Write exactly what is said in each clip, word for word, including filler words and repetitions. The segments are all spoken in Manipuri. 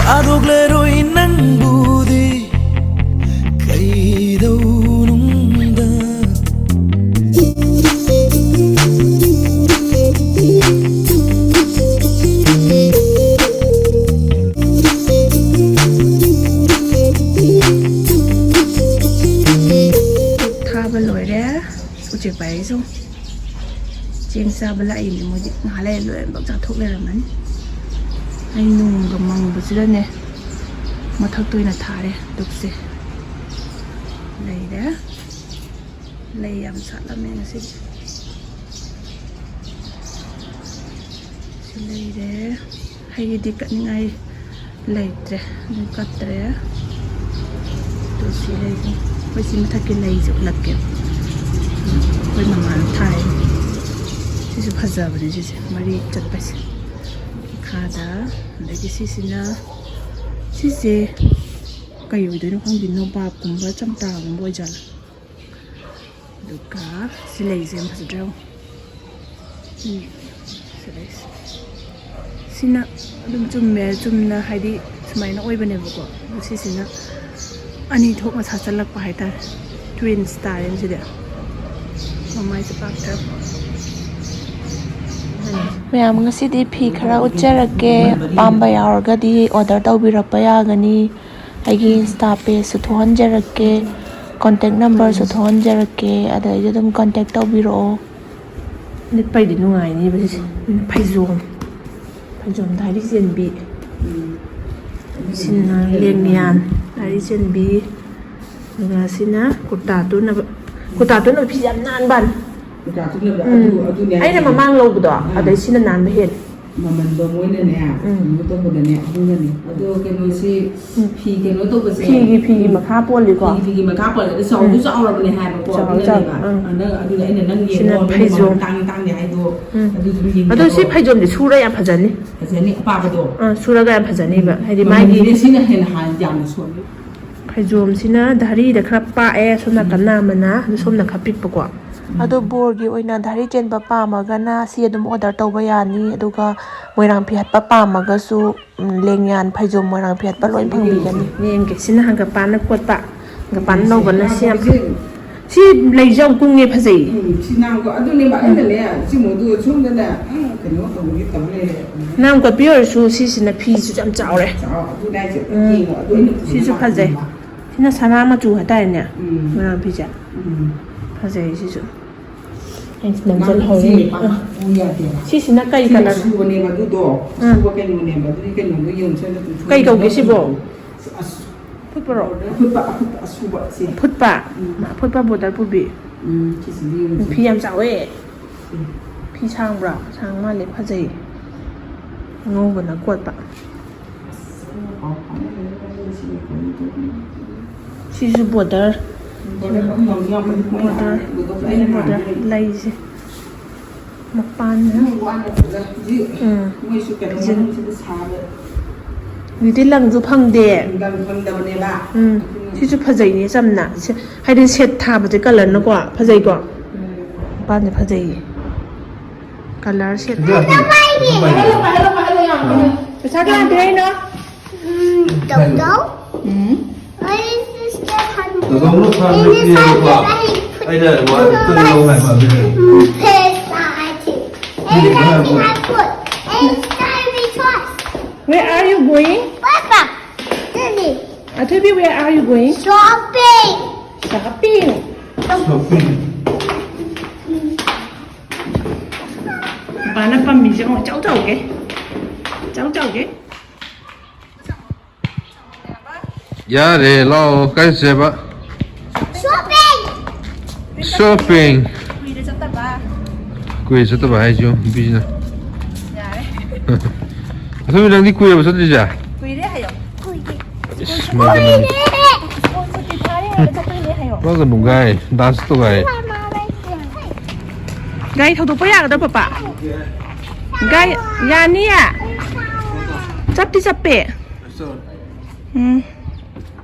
ꯊꯥꯗꯣꯛꯂꯔꯣꯏ ꯅꯪꯕꯨꯗꯤ ꯀꯩꯗꯧꯅꯨꯡꯗ꯫ ꯊꯥꯕ ꯂꯣꯏꯔꯦ꯫ ꯎꯆꯦꯛ ꯄꯥꯏꯔꯛꯏꯁꯨ ꯆꯦꯡ ꯆꯥꯕ ꯂꯥꯛꯏꯅꯦ꯫ ꯃꯣꯏꯗꯤ ꯉꯥꯏꯍꯥꯛ ꯂꯩꯔ ꯂꯣꯏꯅꯃꯛ ꯆꯥꯊꯣꯛ ꯂꯩꯔꯝꯃꯅꯤ꯫ ꯑꯩ ꯅꯣꯡꯒ ꯃꯪꯕꯁꯤꯗꯅꯦ ꯃꯊꯛꯇ ꯑꯣꯏꯅ ꯊꯥꯔꯦ ꯙꯨꯞꯁꯦ꯫ ꯂꯩꯔꯦ꯫ ꯂꯩ ꯌꯥꯝ ꯁꯥꯠꯂꯝꯃꯦ ꯉꯁꯤꯗꯤ꯫ ꯁꯤ ꯂꯩꯔꯦ꯫ ꯍꯩꯗꯤ ꯀꯠꯅꯤꯡꯉꯥꯏ ꯂꯩꯇ꯭ꯔꯦ, ꯑꯗꯨ ꯀꯠꯇ꯭ꯔꯦ꯫ ꯑꯗꯨ ꯁꯤ ꯂꯩꯔꯦ꯫ ꯑꯩꯈꯣꯏ ꯁꯤ ꯃꯊꯛꯀꯤ ꯂꯩꯁꯦ ꯎꯠꯂꯛꯀꯦ꯫ ꯑꯩꯈꯣꯏ ꯃꯃꯥꯅ ꯊꯥꯏ꯫ ꯁꯤꯁꯨ ꯐꯖꯕꯅꯦ ꯁꯤꯁꯦ, ꯃꯔꯤ ꯆꯠꯄꯁꯦ꯫ ꯃꯈꯥꯗ, ꯑꯗꯒꯤ ꯁꯤꯁꯤꯅ, ꯁꯤꯁꯦ ꯀꯩ ꯑꯣꯏꯗꯣꯏꯅꯣ ꯈꯪꯗꯦ, ꯅꯣꯕꯥꯞꯀꯨꯝꯕ ꯆꯝꯄ꯭ꯔꯥꯒꯨꯝꯕ ꯑꯣꯏꯖꯥꯠꯂꯥ? ꯑꯗꯨꯒ ꯁꯤ ꯂꯩꯁꯦ ꯌꯥꯝ ꯐꯖꯗ꯭ꯔꯣ? ꯎꯝ, ꯁꯤ ꯂꯩꯁꯦ꯫ ꯁꯤꯅ ꯑꯗꯨꯝ ꯆꯨꯝꯃꯦ, ꯆꯨꯝꯅ ꯍꯥꯏꯗꯤ ꯁꯨꯃꯥꯏꯅ ꯑꯣꯏꯕꯅꯦꯕꯀꯣ꯫ ꯑꯗꯣ ꯁꯤꯁꯤꯅ ꯑꯅꯤ ꯊꯣꯛꯅ ꯁꯥꯠꯆꯜꯂꯛꯄ ꯍꯥꯏꯇꯥꯔꯦ꯫ ꯇ꯭ꯋꯤꯟꯁ ꯇꯥꯔꯦꯅꯦ ꯁꯤꯗꯤ꯫ ꯃꯃꯥꯏꯁꯦ ꯄꯥꯛꯇ꯭ꯔꯕ꯫ ꯃꯌꯥꯝ, ꯉꯁꯤꯗꯤ ꯐꯤ ꯈꯔ ꯎꯠꯆꯔꯛꯀꯦ꯫ ꯑꯄꯥꯝꯕ ꯌꯥꯎꯔꯒꯗꯤ order ꯇꯧꯕꯤꯔꯛꯄ ꯌꯥꯒꯅꯤ꯫ ꯑꯩꯒꯤ Insta pageꯁꯨ ꯊꯣꯛꯍꯟꯖꯔꯛꯀꯦ, contact numberꯁꯨ ꯊꯣꯛꯍꯟꯖꯔꯛꯀꯦ, ꯑꯗꯩꯗ ꯑꯗꯨꯝ contact ꯇꯧꯕꯤꯔꯛꯑꯣ꯫ ꯂꯤꯠꯄꯩꯗꯤ ꯅꯨꯡꯉꯥꯏꯅꯤꯕ ꯁꯤꯁꯦ꯫ ꯐꯩꯖꯣꯝ, ꯐꯩꯖꯣꯝ ꯙꯥꯔꯤ ꯆꯦꯟꯕꯤ꯫ ꯁꯤꯅ ꯂꯦꯡꯌꯥꯟ ꯙꯥꯔꯤ ꯆꯦꯟꯕꯤ꯫ ꯑꯗꯨꯒ ꯁꯤꯅ ꯀꯨꯔꯇꯥ ꯇꯨꯅꯕ꯫ ꯀꯨꯔꯇꯥ ꯇꯨꯅꯕ ꯐꯤꯁꯦ ꯌꯥꯝ ꯅꯥꯟꯕ ꯋꯥꯅꯤ꯫ ꯀꯨꯔꯇꯥ ꯇꯨꯅꯕ ꯎꯝ꯫ ꯑꯗꯨ, ꯑꯗꯨꯅꯦ ꯑꯩꯅ ꯍꯥꯏꯁꯦ꯫ ꯃꯃꯥꯡ ꯂꯧꯕꯗꯣ, ꯑꯥ꯫ ꯑꯗꯩ ꯁꯤꯅ ꯅꯥꯟꯕ ꯍꯦꯜꯂꯦ꯫ ꯃꯃꯟꯗꯣ ꯃꯣꯏꯅꯅꯦ, ꯎꯝ꯫ ꯀꯩꯅꯣ ꯇꯧꯕꯗꯅꯦ, ꯑꯗꯨꯅꯅꯦ꯫ ꯑꯗꯣ ꯀꯩꯅꯣꯁꯤ, ꯎꯝ꯫ ꯐꯤ ꯀꯩꯅꯣ ꯇꯧꯕꯁꯦ, ꯐꯤꯒꯤ, ꯐꯤꯒꯤ ꯃꯈꯥ ꯄꯣꯜꯂꯤꯀꯣ꯫ ꯐꯤꯒꯤ, ꯐꯤꯒꯤ ꯃꯈꯥ ꯄꯣꯜꯂꯦ꯫ ꯑꯗꯣ ꯆꯥꯎꯁꯨ ꯎꯝ꯫ ꯆꯥꯎꯔꯕꯅꯦ ꯍꯥꯏꯕꯀꯣ, ꯆꯥꯎꯔ, ꯑꯗꯨꯅꯅꯦꯕ꯫ ꯆꯥꯎꯔ, ꯎꯝ꯫ ꯑꯗ-, ꯑꯗꯨꯅ ꯑꯩꯅ ꯅꯪ ꯁꯤꯅ ꯌꯦꯡꯉꯣ, ꯅꯪ ꯐꯩꯖꯣꯝ꯫ ꯃꯃꯜ ꯇꯥꯡꯉꯤ ꯇꯥꯡꯗꯦ ꯍꯥꯏꯗꯣ, ꯎꯝ꯫ ꯑꯗꯨ ꯑꯗꯨꯝ ꯌꯦꯡꯉꯣ꯫ ꯑꯗꯣ ꯁꯤ ꯐꯩꯖꯣꯝꯗꯤ ꯁꯨꯔ ꯌꯥꯝ ꯐꯖꯅꯤ꯫ ꯐꯖꯅꯤ, ꯑꯄꯥꯕꯗꯣ꯫ ꯑꯥ, ꯁꯨꯔꯒ ꯌꯥꯝ ꯐꯖꯅꯤꯕ꯫ ꯎꯝ꯫ ꯍꯥꯏꯗꯤ ꯃꯥꯒꯤ ꯃꯃꯜꯗꯤ ꯁꯤꯅ ꯍꯦꯟꯅ ꯍꯥꯟ-, ꯌꯥꯝꯅ ꯁꯣꯜꯂꯤ꯫ ꯐꯩꯖꯣꯝꯁꯤꯅ ꯙꯥꯔꯤꯗ ꯈꯔ ꯄꯥꯛꯑꯦ, ꯁꯣꯝ ꯅꯥꯀꯟꯅ ꯎꯝ꯫ ꯑꯃꯅ, ꯑꯗꯨ ꯁꯣꯝꯅ ꯈꯔ ꯄꯤꯛꯄꯀꯣ꯫ ꯑꯗꯣ ꯕꯣꯔꯒꯤ ꯑꯣꯏꯅ ꯙꯥꯔꯤ ꯆꯦꯟꯕ ꯄꯥꯝꯃꯒꯅ ꯁꯤ ꯑꯗꯨꯝ ꯑꯣꯔꯗꯔ ꯇꯧꯕ ꯌꯥꯅꯤ, ꯑꯗꯨꯒ ꯃꯣꯏꯔꯥꯡ ꯐꯤ ꯍꯠꯄ ꯄꯥꯝꯃꯒꯁꯨ, ꯎꯝ, ꯂꯦꯡꯌꯥꯟ ꯐꯩꯖꯣꯝ ꯃꯣꯏꯔꯥꯡ ꯐꯤ ꯍꯠꯄ ꯂꯣꯏ ꯐꯪꯕꯤꯒꯅꯤ꯫ ꯌꯦꯡꯒꯦ, ꯁꯤꯅ ꯍꯪꯒꯄꯥꯟꯅ ꯀꯣꯠꯄ, ꯍꯪꯒꯄꯥꯟ ꯁꯤ ꯑꯅꯧꯕꯅ ꯁꯤ ꯌꯥꯝ ꯐꯖꯩ꯫ ꯁꯤ ꯂꯩꯁꯦ ꯌꯥꯝ ꯀꯨꯡꯉꯦ, ꯐꯖꯩ꯫ ꯎꯝ, ꯁꯤ ꯅꯥꯡꯀꯣ ꯑꯗꯨꯅꯦꯕ ꯑꯩꯅꯅꯦ ꯁꯤꯃꯨꯗꯨ ꯁꯣꯝꯗꯅꯦ ꯀꯩꯅꯣ ꯇꯧꯕꯒꯤ ꯇꯧ ꯂꯩꯔꯦ꯫ ꯅꯥꯡ ꯀꯣꯠꯄꯤ ꯑꯣꯏꯔꯁꯨ ꯁꯤꯁꯤꯅ ꯐꯤꯁꯨ ꯌꯥꯝ ꯆꯥꯎꯔꯦ꯫ ꯆꯥꯎ, ꯑꯗꯨꯅꯦ ꯍꯥꯏꯁꯦ꯫ ꯎꯝ, ꯌꯦꯡꯉꯣ, ꯑꯗꯨ ꯑꯩꯅ ꯄꯨꯕ ꯁꯤꯁꯨ ꯐꯖꯩ꯫ ꯂꯥꯛꯄꯅꯦꯕ꯫ ꯁꯤꯅ ꯁꯅꯥ ꯃꯆꯨ ꯍꯥꯏꯇꯥꯔꯦꯅꯦ, ꯎꯝ꯫ ꯃꯣꯏꯔꯥꯡ ꯐꯤꯁꯦ꯫ ꯎꯝ꯫ ꯐꯖꯩ ꯁꯤꯁꯨ꯫ ꯑꯩ ꯅꯝꯁꯤꯜꯍꯧꯔꯤ꯫ ꯅꯪ ꯁꯤ ꯄꯥꯛ ꯄꯨ ꯌꯥꯗꯦꯕ꯫ ꯁꯤꯁꯤꯅ ꯀꯩ ꯁꯤ ꯀꯂꯔ? ꯑꯁꯨꯕꯅꯦꯕ ꯑꯗꯨꯗꯣ꯫ ꯎꯝ꯫ ꯑꯁꯨꯕ ꯀꯩꯅꯣꯅꯦꯕ꯫ ꯑꯗꯨꯗꯤ ꯀꯩꯅꯣꯗꯣ ꯌꯦꯡꯉꯨ ꯁ꯭ꯋꯥꯏꯗ ꯄꯨꯊꯣꯛꯑꯒ ꯀꯩ ꯀꯧꯒꯦ ꯁꯤꯕꯣ? ꯑꯁ, ꯐꯨꯠꯄꯔꯣ? ꯑꯐꯨꯠꯄ, ꯑꯐꯨꯠꯄ, ꯑꯁꯨꯕ ꯁꯤ꯫ ꯑꯐꯨꯠꯄ? ꯎꯝ꯫ ꯑꯐꯨꯠꯄ ꯕꯣꯔꯗꯔ ꯄꯨꯕꯤ꯫ ꯎꯝ, ꯁꯤꯁꯤꯗꯤ ꯌꯦꯡꯉꯨ ꯁꯤ꯫ ꯐꯤ ꯌꯥꯝ ꯆꯥꯎꯋꯦ꯫ ꯁꯤ꯫ ꯐꯤ ꯁꯥꯡꯕ꯭ꯔꯥ? ꯁꯥꯡ ꯃꯥꯜꯂꯦ, ꯐꯖꯩ꯫ ꯑꯉꯧꯕꯅ ꯀꯣꯠꯄ꯫ ꯁꯤꯁꯨ ꯕꯣꯔꯗꯔ꯫ ꯕꯣꯔꯗꯔ꯫ ꯁꯤꯅ ꯕꯣꯔꯗꯔ꯫ ꯂꯩꯁꯦ꯫ ꯃꯄꯥꯟꯅ꯫ ꯎꯝ꯫ ꯍꯧꯖꯤꯛꯇꯤ ꯂꯪꯁꯨ ꯐꯪꯗꯦ꯫ ꯎꯝ꯫ ꯁꯤꯁꯨ ꯐꯖꯩꯅꯦ, ꯆꯝꯅ꯫ ꯁꯦ-, ꯍꯥꯏꯗꯤ ꯁꯦꯠ ꯊꯥꯕꯁꯦ ꯀꯂꯔꯅꯀꯣ꯫ ꯐꯖꯩꯀꯣ? ꯃꯄꯥꯟꯁꯦ ꯐꯖꯩꯌꯦ꯫ Colour set. ꯄꯩꯁꯥ ꯀꯌꯥ ꯄꯤꯔꯛꯏꯅꯣ? ꯎꯝ, ꯇꯧꯗꯧ꯫ ꯎꯝ꯫ ꯇꯧꯗꯧꯅ ꯐꯥꯔꯝꯗ ꯄꯤꯔꯒꯀꯣ, ꯑꯩꯅ ꯋꯥ ꯑꯝꯇ ꯂꯧ ꯍꯥꯏꯕ ꯑꯗꯨꯅꯦ꯫ Where are you going? Papa, Daddy. Athubi, where are you going? Shopping. Shopping. Shopping. ꯕꯥꯅ ꯄꯝꯃꯤꯁꯦ ꯑꯃꯨꯛ ꯏꯆꯥꯎ ꯆꯥꯎꯒꯦ꯫ ꯏꯆꯥꯎ ꯆꯥꯎꯒꯦ꯫ ꯌꯥꯔꯦ, ꯂꯥꯛꯑꯣ꯫ ꯀꯥꯏ ꯆꯠꯁꯦꯕ? Shopping. Shopping. ꯀꯨꯏꯔꯦ ꯆꯠꯇꯕ꯫ ꯀꯨꯏꯔꯦ ꯆꯠꯇꯕ ꯍꯥꯏꯁꯤꯕꯨ ꯅꯨꯄꯤꯁꯤꯅ꯫ ꯌꯥꯔꯦ꯫ ꯑꯊꯣꯏꯕꯤ, ꯅꯪꯗꯤ ꯀꯨꯏꯔꯕ ꯆꯠꯇ꯭ꯔꯤꯁꯦ? ꯀꯨꯏꯔꯦ ꯍꯥꯏꯌꯣ꯫ ꯀꯨꯏꯔꯦ꯫ ꯏꯁ, ꯃꯥꯒ ꯅꯨꯡ-, ꯀꯨꯏꯔꯦ꯫ ꯁ꯭ꯀꯨꯜ ꯁꯨꯇꯤ ꯊꯥꯔꯦ ꯍꯥꯏꯔꯒ ꯆꯠꯇꯣꯏꯅꯦ ꯍꯥꯏꯌꯣ꯫ ꯃꯥꯒ ꯅꯨꯡꯒꯥꯏ, dance ꯇꯧꯒꯥꯏ꯫ ꯒꯥꯔꯤ ꯊꯧꯗꯣꯛꯄ ꯌꯥꯒꯗ꯭ꯔꯥ, ꯄꯄꯥ? ꯒꯥꯔꯤ ꯌꯥꯅꯤꯌꯦ? ꯆꯞꯇꯤ ꯆꯞꯄꯦ꯫ ꯎꯝ꯫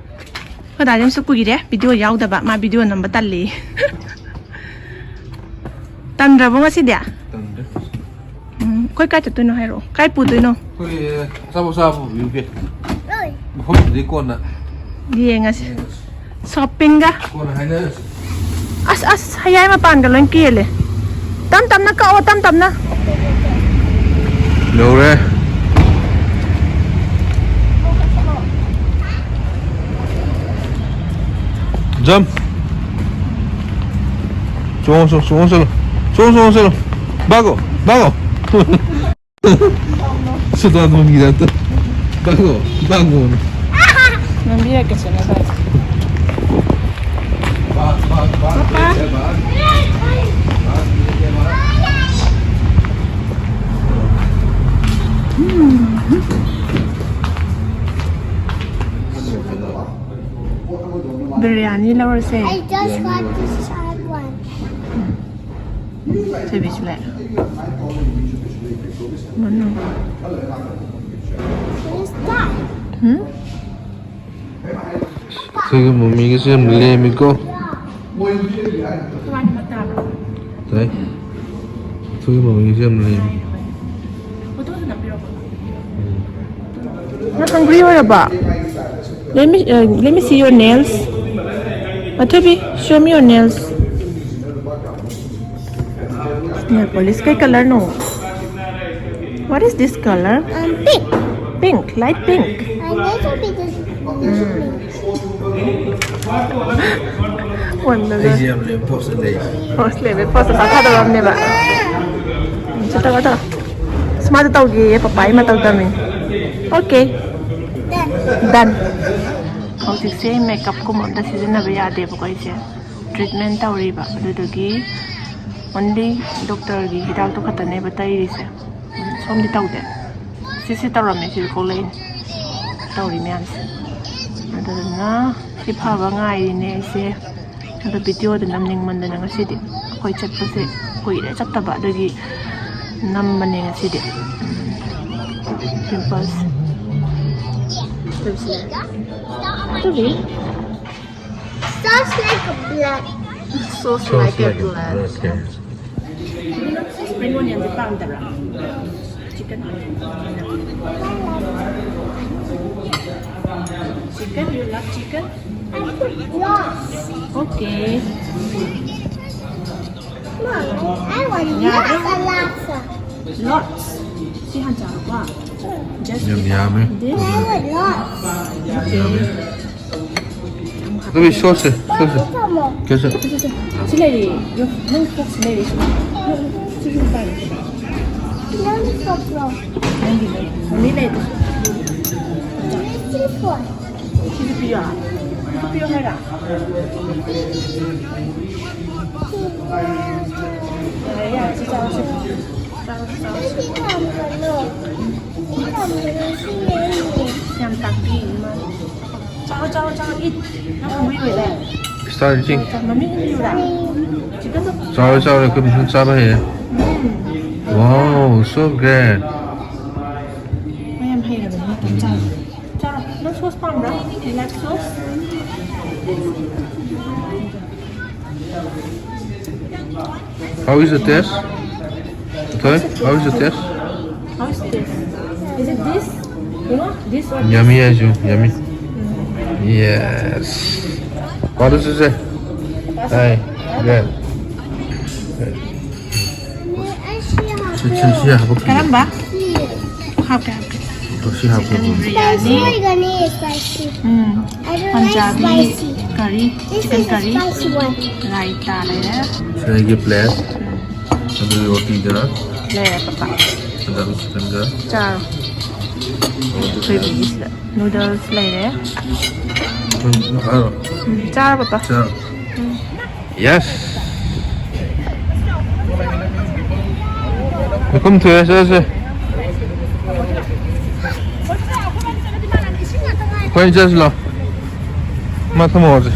ꯑꯩꯈꯣꯏ ꯗꯥꯗꯤ ꯑꯃꯁꯨ ꯀꯨꯏꯔꯦ video ꯌꯥꯎꯗꯕ, ꯃꯥ video ꯅꯝꯕ ꯇꯜꯂꯤ꯫ ꯇꯟꯗ꯭ꯔꯕꯣ ꯉꯁꯤꯗꯤ? ꯇꯟꯗ꯭ꯔꯦ꯫ ꯎꯝ, ꯑꯩꯈꯣꯏ ꯀꯥꯏ ꯆꯠꯇꯣꯏꯅꯣ ꯍꯥꯏꯔꯛꯑꯣ꯫ ꯀꯥꯏ ꯄꯨꯗꯣꯏꯅꯣ? ꯑꯩꯈꯣꯏ ꯑꯆꯥꯄꯣꯠ ꯆꯥꯕ ꯄꯨꯕꯤꯔꯨꯒꯦ꯫ ꯃꯐꯝꯗꯨꯗꯤ ꯀꯣꯟꯅ ꯌꯦꯡꯉꯁꯤ꯫ ꯌꯦꯡꯉꯁꯤ꯫ ꯁꯣꯞꯄꯤꯡꯒ꯫ ꯀꯣꯟꯅ ꯍꯥꯏꯅꯔꯁꯤ꯫ ꯑꯁ, ꯑꯁ, ꯍꯌꯥꯏ ꯃꯄꯥꯟꯒ ꯂꯣꯏ ꯀꯦꯜꯂꯦ꯫ ꯇꯞ ꯇꯞꯅ ꯀꯛꯑꯣ, ꯇꯞ ꯇꯞꯅ꯫ ꯌꯧꯔꯦ꯫ Jump. ꯆꯣꯡꯉꯣ, ꯆꯣꯡꯉꯣ, ꯆꯣꯡꯉꯣ, ꯆꯠꯂꯣ꯫ ꯆꯣꯡꯉꯣ, ꯆꯣꯡꯉꯣ, ꯆꯠꯂꯣ꯫ ꯚꯥꯒꯣ, ꯚꯥꯒꯣ꯫ ꯁꯨꯗꯥ ꯅꯣꯡꯒꯤ ꯇꯥꯏꯞꯇ꯫ ꯚꯥꯒꯣ, ꯚꯥꯒꯣꯅ꯫ ꯅꯝꯕꯤꯔꯛꯀꯦꯁꯦ, ꯉꯁꯥꯏ꯫ ꯄꯥꯄꯥ꯫ ꯕꯤꯔꯌꯥꯅꯤ ꯂꯧꯔꯁꯦ꯫ I just got this one. ꯊꯣꯏꯕꯤꯁꯨ ꯂꯥꯛꯑꯦ꯫ ꯃꯅꯨꯡ꯫ What is that? ꯎꯝ? ꯑꯩꯈꯣꯏꯒꯤ ꯃꯃꯤꯒꯤꯁꯨ ꯌꯥꯝ ꯂꯦꯝꯃꯤꯀꯣ꯫ ꯇꯥꯏ꯫ ꯑꯩꯈꯣꯏꯒꯤ ꯃꯃꯤꯒꯤꯁꯨ ꯌꯥꯝ ꯂꯦꯝꯃꯤ꯫ ꯅꯪ hungry ꯑꯣꯏꯔꯕ? Let me, uh, let me see your nails. ꯑꯊꯣꯏꯕꯤ, show me your nails. Nail polish ꯀꯩ color no? What is this color? Um, pink. Pink, light pink. And this will be the ꯑꯣꯟꯕꯒ꯫ ꯑꯩꯁꯦ ꯌꯥꯝ ꯂꯦꯝ ꯄꯣꯁ ꯂꯩ꯫ ꯄꯣꯁ ꯂꯩꯕ, ꯄꯣꯁ ꯆꯥꯊꯗꯕ ꯑꯃꯅꯦꯕ꯫ ꯁꯤ ꯇꯧꯔꯣ, ꯇꯧꯔꯣ꯫ ꯑꯁ, ꯃꯥꯗꯣ ꯇꯧꯒꯦꯌꯦ, ꯄꯄꯥꯒꯤ ꯃꯇꯧ ꯇꯝꯃꯤ꯫ Okay. Done. ꯍꯧꯖꯤꯛꯁꯦ ꯃꯦꯀꯞꯀꯨꯝꯕ ꯑꯝꯇ ꯁꯤꯖꯤꯟꯅꯕ ꯌꯥꯗꯦꯕꯀꯣ ꯑꯩꯁꯦ꯫ Treatment ꯇꯧꯔꯤꯕ, ꯑꯗꯨꯗꯨꯒꯤ only doctorꯒꯤ ꯍꯤꯗꯥꯛꯇꯣ ꯈꯛꯇꯅꯦꯕ ꯇꯩꯔꯤꯁꯦ꯫ ꯁꯣꯝꯗꯤ ꯇꯧꯗꯦ꯫ ꯁꯤꯁꯤ ꯇꯧꯔꯝꯃꯦ, ꯁꯤꯁꯨ ꯀꯣꯛꯂꯛꯏꯅꯦ꯫ ꯇꯧꯔꯤ ꯃꯌꯥꯝꯁꯦ꯫ ꯑꯗꯨꯗꯨꯅ ꯁꯤ ꯐꯕ ꯉꯥꯏꯔꯤꯅꯦ ꯑꯩꯁꯦ꯫ ꯑꯗꯣ videoꯗꯤ ꯅꯝꯅꯤꯡꯃꯟꯗꯅ ꯉꯁꯤꯗꯤ ꯑꯩꯈꯣꯏ ꯆꯠꯄꯁꯦ ꯀꯨꯏꯔꯦ ꯆꯠꯇꯕ, ꯑꯗꯨꯒꯤ ꯅꯝꯕꯅꯦ ꯉꯁꯤꯗꯤ꯫ Pimples꯫ ꯑꯗꯨꯒꯤ Sauce like a blood. Sauce like a blood. Spring onion D ꯄꯥꯝꯗꯕ꯭ꯔꯥ? Chicken. Chicken, you love chicken? Okay. Mom, I want lots and lots of. Lots. ꯁꯤ ꯍꯥꯟ ꯆꯥꯔꯣꯀꯣ. Just ꯌꯥꯝ ꯌꯥꯝꯃꯦ꯫ This. I want lots. ꯌꯥꯝꯃꯦ꯫ ꯑꯗꯨꯒꯤ ꯁꯣꯁꯁꯦ, ꯁꯣꯁꯁꯦ꯫ ꯀꯩꯁꯨ꯫ ꯁꯤ ꯂꯩꯔꯤ꯫ ꯅꯪ ꯐꯣꯛꯁ ꯂꯩꯔꯤ꯫ ꯁꯤꯁꯨ ꯄꯥꯏꯔꯣ꯫ ꯅꯪꯒꯤ ꯐꯣꯛꯁꯂꯣ? ꯅꯪꯒꯤ ꯂꯩ꯫ ꯃꯃꯤ ꯂꯩ꯫ This one. ꯁꯤꯁꯨ ꯄꯤꯌꯣ꯫ ꯁꯤꯁꯨ ꯄꯤꯌꯣ ꯍꯥꯏꯔ? ꯌꯥꯔꯦ, ꯌꯥꯔꯦ, ꯁꯤ ꯆꯥꯔꯁꯤ꯫ ꯆꯥꯔꯁꯤ, ꯆꯥꯔꯁꯤ꯫ ꯁꯤ ꯊꯝꯒꯅꯨ꯫ ꯁꯤ ꯊꯝꯒꯅꯨ, ꯁꯤ ꯂꯩꯔꯤꯅꯦ꯫ ꯌꯥꯝ ꯇꯥꯛꯄꯤ, ꯏꯃꯥ꯫ ꯆꯥꯔꯣ, ꯆꯥꯔꯣ, ꯆꯥꯔꯣ, eat. ꯅꯪ hungry ꯑꯣꯏꯔꯦ? Start eating. ꯆꯥꯔꯣ, ꯆꯥꯔꯣ, ꯃꯃꯤ ꯏꯟꯕꯤꯌꯨꯔꯥ? Chickenꯗꯣ꯫ ꯆꯥꯎꯔꯦ, ꯆꯥꯎꯔꯦ, ꯑꯩꯈꯣꯏ ꯃꯁꯦꯟ ꯆꯥꯕ ꯍꯩꯔꯦ꯫ Wow, so great. ꯃꯌꯥꯝ ꯍꯩꯔꯕꯅꯦ, ꯆꯥꯔꯣ꯫ ꯆꯥꯔꯣ꯫ ꯅꯪ ꯁꯣꯁ ꯄꯥꯝꯕ꯭ꯔꯥ? You like sauce? How is the taste? Okay, how is the taste? How is this? Is it this? You know, this one? Yummy as you, yummy. Yes. What does it say? Hey, good. Good. ꯁꯤ, ꯁꯤ, ꯁꯤ ꯍꯥꯞꯄꯛꯈꯤꯒꯦ꯫ ꯀꯔꯝꯕ? ꯍꯥꯞꯀꯦ, ꯍꯥꯞꯀꯦ꯫ ꯑꯣ, ꯁꯤ ꯍꯥꯞꯄꯛꯈꯤꯒꯦ꯫ Chicken biryani. Spicy, spicy. Um. I don't like Punjabi spicy. Curry, this chicken is curry, spicy one. Raita ꯂꯩꯔꯦ꯫ ꯁꯤꯗ ꯑꯩꯒꯤ plate꯫ ꯎꯝ꯫ ꯑꯗꯨꯒꯤ ꯔꯣꯇꯤꯗ꯫ ꯂꯩꯔꯦ, ꯄꯄꯥ꯫ ꯄꯟꯖꯥꯕꯤ chickenꯒ꯫ ꯆꯥꯔꯣ꯫ ꯑꯩꯈꯣꯏꯒꯤꯁꯤꯗ noodles ꯂꯩꯔꯦ꯫ ꯎꯝ, ꯆꯥꯔꯣ꯫ ꯎꯝ, ꯆꯥꯔꯣ, ꯄꯄꯥ꯫ ꯆꯥꯔꯣ꯫ ꯎꯝ꯫ Yes. ꯀꯨꯝ ꯊꯣꯛꯑꯦ, ꯆꯠꯂꯁꯦ꯫ ꯑꯩꯈꯣꯏ ꯆꯠꯂꯁꯤ ꯂꯥꯎ꯫ ꯃꯥ ꯊꯝꯃꯛꯑꯣꯁꯦ꯫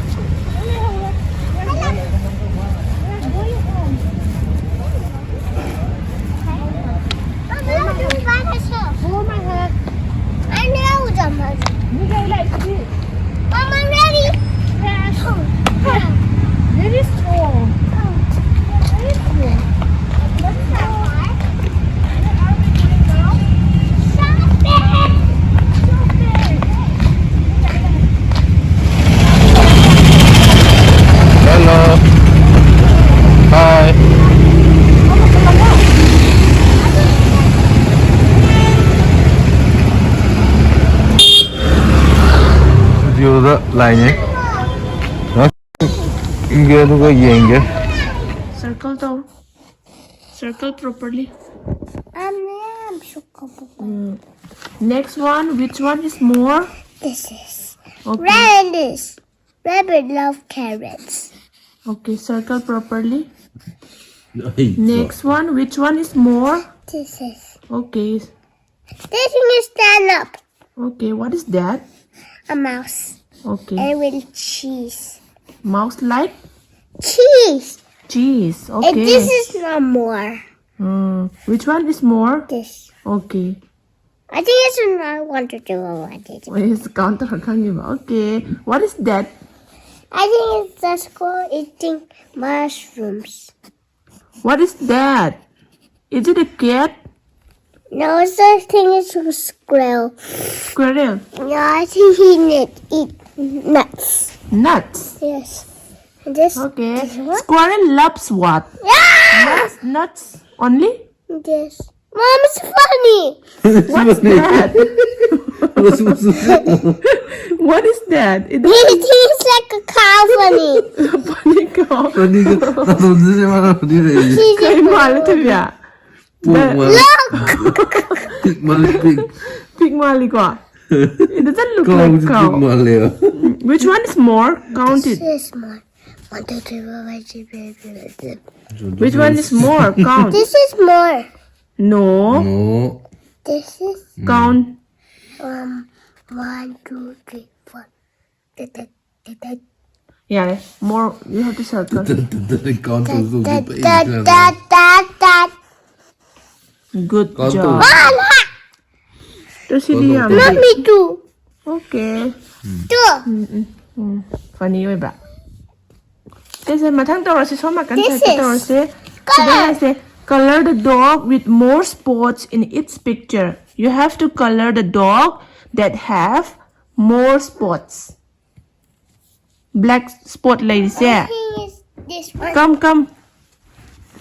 Mom, I'm ready. Yes. Very strong. Very strong. Let's go. ꯌꯨꯗ ꯂꯥꯏꯅꯤ꯫ ꯏꯪꯒꯦ ꯑꯗꯨꯒ ꯌꯦꯡꯒꯦ꯫ Circle ꯇꯧ. Circle properly. I'm not sure. Next one, which one is more? This is Okay. Red is rabbit love carrots. Okay, circle properly. Next one, which one is more? This is Okay. this thing is stand up. Okay, what is that? A mouse. Okay. And with cheese. Mouse like Cheese. Cheese. And Okay. This is not more. Hmm. Which one is more? This. Okay. I think it's not one to do what I did. It's counter ꯈꯪꯉꯤꯕ. Okay. What is that? I think it's the squirrel eating mushrooms. What is that? Is it a cat? No, it's the thing is a squirrel. Squirrel. No, I think he need eat nuts. Nuts. Yes. And this. Okay. This one? Squirrel loves what? Yeah. Nuts. Nuts only? Yes. Mom, it's funny. What's that? What's, what's, what's, What is that? It He thinks like a cow funny. Funny cow. ꯐꯅꯤꯒ ꯅꯥꯇꯣꯟꯁꯤꯗ ꯃꯥꯅ ꯐꯅꯤ ꯂꯩꯔꯤꯁꯦ꯫ He's ꯀꯩ ꯃꯥꯜꯂꯦ, ꯊꯣꯏꯕꯤꯌꯥ? ꯄꯣꯛ ꯃꯥꯜꯂꯦ꯫ ꯄꯤꯛ ꯃꯥꯜꯂꯦ ꯄꯤꯛ꯫ Pig ꯃꯥꯜꯂꯤꯀꯣ? It doesn't look like ꯀꯥꯎꯁꯦ pick cow. ꯃꯥꯜꯂꯦꯕ꯫ Which one is more? Count it. This one. One, two, three, four, five, six, seven, eight, nine, ten. Which one is more? Count. This is more. No. No. This is Count. um one, two, three, four. Da, da, da, da. Yeah. More. You have to circle. Count to Da, the da, da, da, da. Good Count job. to- One. 또 시리야. Mommy too. Okay. Two. 음, 음, 음. Funny ꯑꯣꯏꯕ꯭ꯔꯥ? ꯁꯤꯁꯦ ꯃꯊꯪ ꯇꯧꯔꯁꯤ, ꯁꯣꯝ ꯅꯥꯀꯟ This ꯁꯥꯏꯠꯇ is ꯇꯧꯔꯁꯤ. ꯁꯤꯗ ꯍꯥꯏꯁꯦ, "Color the dog with more spots in its picture." You have to color the dog that have more spots. Black spot ꯂꯩꯔꯤꯁꯦ. Thing is this one. Come, come.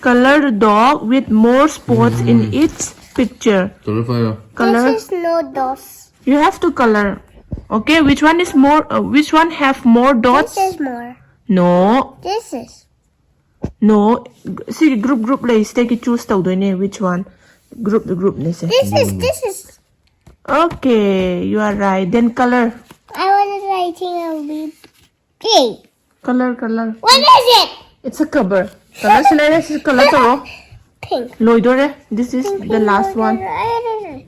Color the dog with more spots in its picture. Color fire. Color. This is no dots. You have to color. Okay, which one is more? Uh, which one have more dots? This is more. No, This is. No, ꯁꯤꯒꯤ group group ꯂꯩ, ꯁꯤꯗꯒꯤ choose ꯇꯧꯗꯣꯏꯅꯦ, which one? Group group ꯅꯦ ꯁꯦ. This is. This is. Okay, you are right. Then color. I want to writing a big. Pink. Color, color. What is it? It's a cover. Color ꯁꯤ ꯂꯩꯔꯦ, ꯁꯤ color ꯇꯧꯔꯣ. Pink. ꯂꯣꯏꯗꯣꯔꯦ. This is the last one. What is it?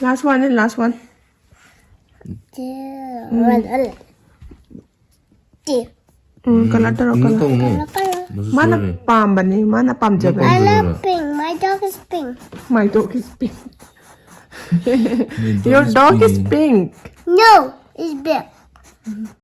Last one and last one. Two. One. Two. Um, color ꯇꯧꯔꯣ, ꯎꯝ, color. ꯇꯧꯅꯨ. Color. ꯃꯁꯤ ꯃꯥꯅ ꯁꯣꯏꯔꯦ. ꯄꯥꯝꯕꯅꯤ, ꯃꯥꯅ ꯄꯥꯝꯖꯕꯅꯤ. I Color. love Pink. My dog is pink. My dog is pink. My Your dog is pink. No, it's black.